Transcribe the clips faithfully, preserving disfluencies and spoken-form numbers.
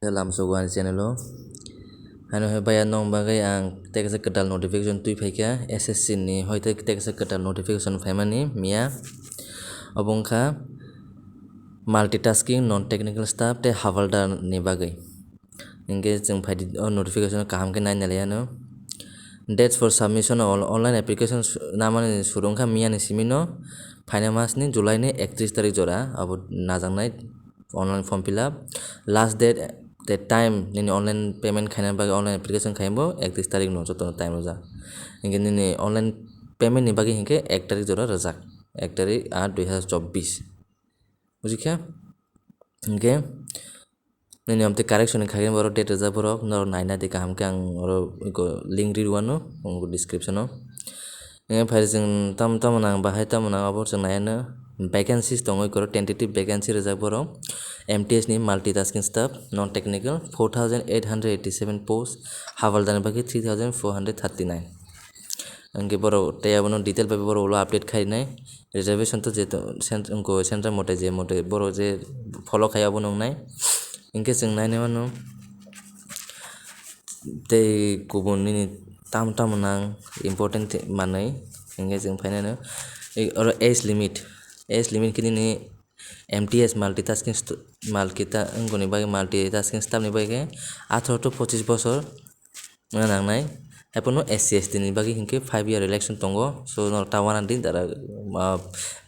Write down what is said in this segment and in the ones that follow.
Lamsogo ani channel o. Haino hai baya nong bagwi ang teksa kwtal notification twi phaikha S S C ni, hoi tei teksa kwtal notification phaimani miya. Obo wngkha multitasking, non technical staff tei havaldar ni bagwi. Hinkhe chwng phaidi o notification kaham khe nai nai liya no. Dates for submission of online application namani suru wngkha miya ni simi no, phaina mas ni July ni ektris tarik jora abo najaknai. Online form fill up, last date, the time nini online payment khaina bagwi, online application khaina bo ektris tarik no joto time rwjak. Hinkhe nini online payment ni bagwi hinkhe ek tarik jora rwjak, ek tarik aat dui hazar chobbish. Bujikha? Hinkhe nini amtwi correction ni khagin borok date rwjak borok norok naina di kaham khe ang oro iko link ri rwano description o. Hinkhe phai chwng tam tamo nang bahai tamo nang abo chwng nai ano vacancies tongwi koro tentative vacancy rwjak borok M T S ni multitasking staff non technical four thousand eight hundred eighty seven post, havaldar ni bagwi three thousand four hundred thirty nine. Hinkhe borok tei abono detail bai borok ulo update khainai reservation to jeto cent-, wngko central mote je mote borok je follow khai abono wngnai. Hinkhe chwng nainai mano tei kubun nini tam tamo nang important manwi hinkhe chwng phainai no. Oro age limit, age limit khe nini M T S multitasking st-, multita-, wngkoni bagwi multitasking staff ni bagwi khe atharo to pochis bosor wngna nangnai. Haiphano S C S T ni bagwi hinkhe five year relaxation tongo, so norok ta uanadi dara, ah,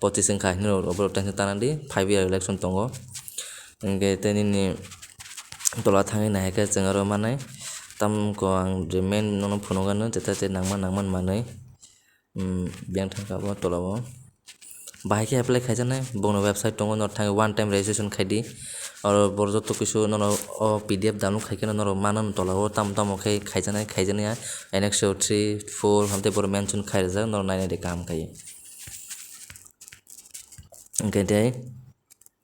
pochis wngkha hinwi norok oborok teisa tanadi five year relaxation tongo. Hinkhe tei nini tola thangwi naikhe chwng aro manai. Tamkhe ang je main nono phunukgano jeta je nangma nangman manwi. Hmm, biyang thangkha bo tola o. Bahai khe apply khaijaknai, bongni website tongo, norok thangwi one time registration khaidi. Oro borok joto kisu nono o P D F download khai kheno norok mano tola o tamo tamo khe khaijaknai, khaijaknai ya. Annex three, four, hamtei borok mention khairajak, norok nainai de kaham khai. Hinkhe tei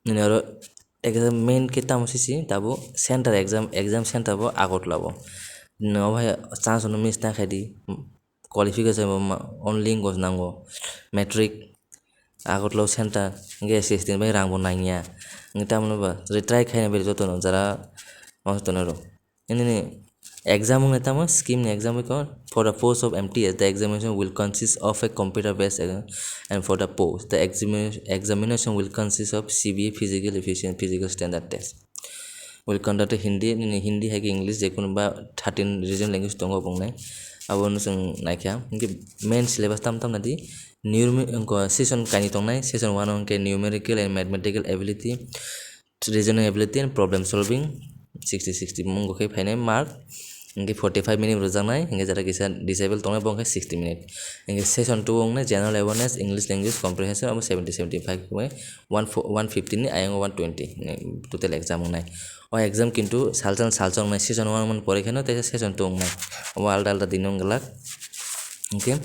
nini oro exam main khe tamo sisi tabuk center exam, exam center bo Agartala o. Nini obo hai chance no miss ta khaidi. Qualification bo ma-, only language nango, matric, Agartala o center, hinkhe S C S T ni bagwi rang bo nangya. Hinkhe tamoni ba retry khaina bagwi jotono jara masa tongnai rok. Nini exam wngkha tamo scheme ni exam wngkha. For the post of M T S, the examination will consist of a computer based exam, and for the post, the exami-, examination will consist of C B A physical efficient, physical standard test. Will conduct Hindi, nini Hindi hai khe English, je kono ba thirteen regional language tongo bongnai. Abono chwng naikha. Hinkhe main syllabus tam tam nadi, numeri-, wngkha session kainwi tongnai. Session one o hinkhe numerical and mathematical ability, reasoning ability and problem solving, sixty, sixty mungo khe phainai mark. Hinkhe forty five minute rwjaknai, hinkhe jara kisa disable tongnai bo hinkhe sixty minute. Hinkhe session two o wngnai general awareness, English language comprehension abo seventy, seventy five khe one fo-, one fifty ni ayang o one twenty ni total exam wngnai. O exam kintu salsa salsa wngnai, session one man pore kheno teisa session two wngnai. Obo alda alda din wng glak. Hinkhe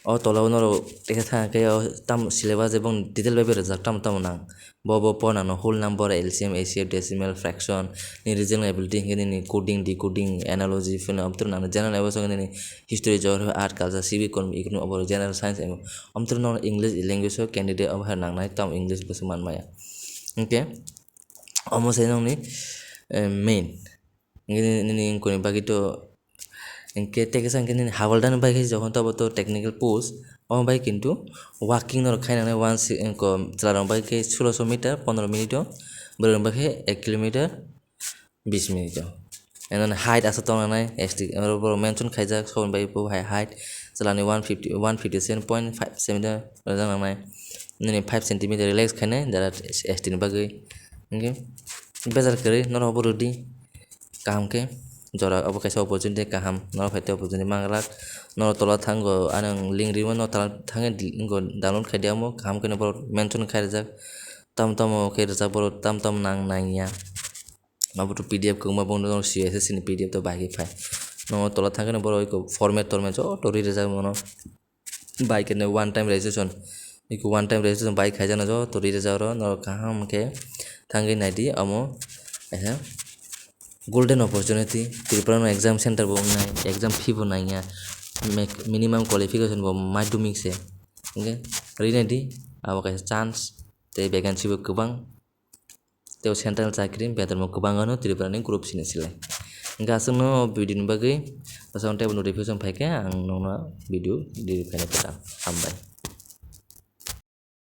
o tola o norok teisa thang khe o tam syllabus ebong detail bai berajak tamo tamo nang. Bo bo pornano whole number, L C M, H C F, decimal, fraction, ni reasoning ability hinkhe nini coding, decoding, analogy phano amtwrwng nang general awareness hinkhe nini history, geography, art, culture, civic, economic, economic, obo general science, amtwrwng nang English language o candidate obo hai nangnai tamo English bwswk manmaya. Hinkhe omo se nokni, eh, main. Hinkhe nini wngkoni bagwi to, hinkhe tei kisa hinkhe nini havaldar ni bagwi jokhon tobo to technical post, omo bai kintu walking norok khainani one si-, wngko chwla rok bai khe sulosho meter pondro minute o, bwrwi rok bai khe ek kilometer bis minute o. And then height aswk tong nangnai, S T oro borok mention khaijak, soboni bai bo hai height chwla ni one fifty, one fifty seven point five centimeter rwjak nangnai, nini five centimeter relax khainai jara S T ni bagwi. Hinkhe bejar kwrwi norok bo rwdi. Kaham khe jora obo kaisa opportunity kaham, norok hai tei opportunity manglak. Norok tola thango, ano ang link rimo, norok tola thangwi download khai di, amo kaham khe no borok mention khai rijak, tamo tamo khe rijak borok, tamo tamo nang nangya. Abo to P D F kwbangma bo norok C S S C ni P D F to bahai khe phai. Norok tola thangwi no borok eko format tormat joto ri rijak mano. Bai khe one time registration, eko one time registration bai khaijak no joto ri rijak oro, norok kaham khe thangwi naidi omo kaisa golden opportunity. Tripura no exam center bo wngnai, exam fee bo nangya, mek-, minimum qualification bo madhyamik se, hinkhe ri naidi, abo kaisa chance tei vacancy bo kwbang. Tei o central chakri betonmo kwbang ano Tripura ni group C ni slai. Hwnkhe aswkno video ni bagwi bwskango teibo notification phaikhe ang nokno video delete khaina kwtal. Hambai.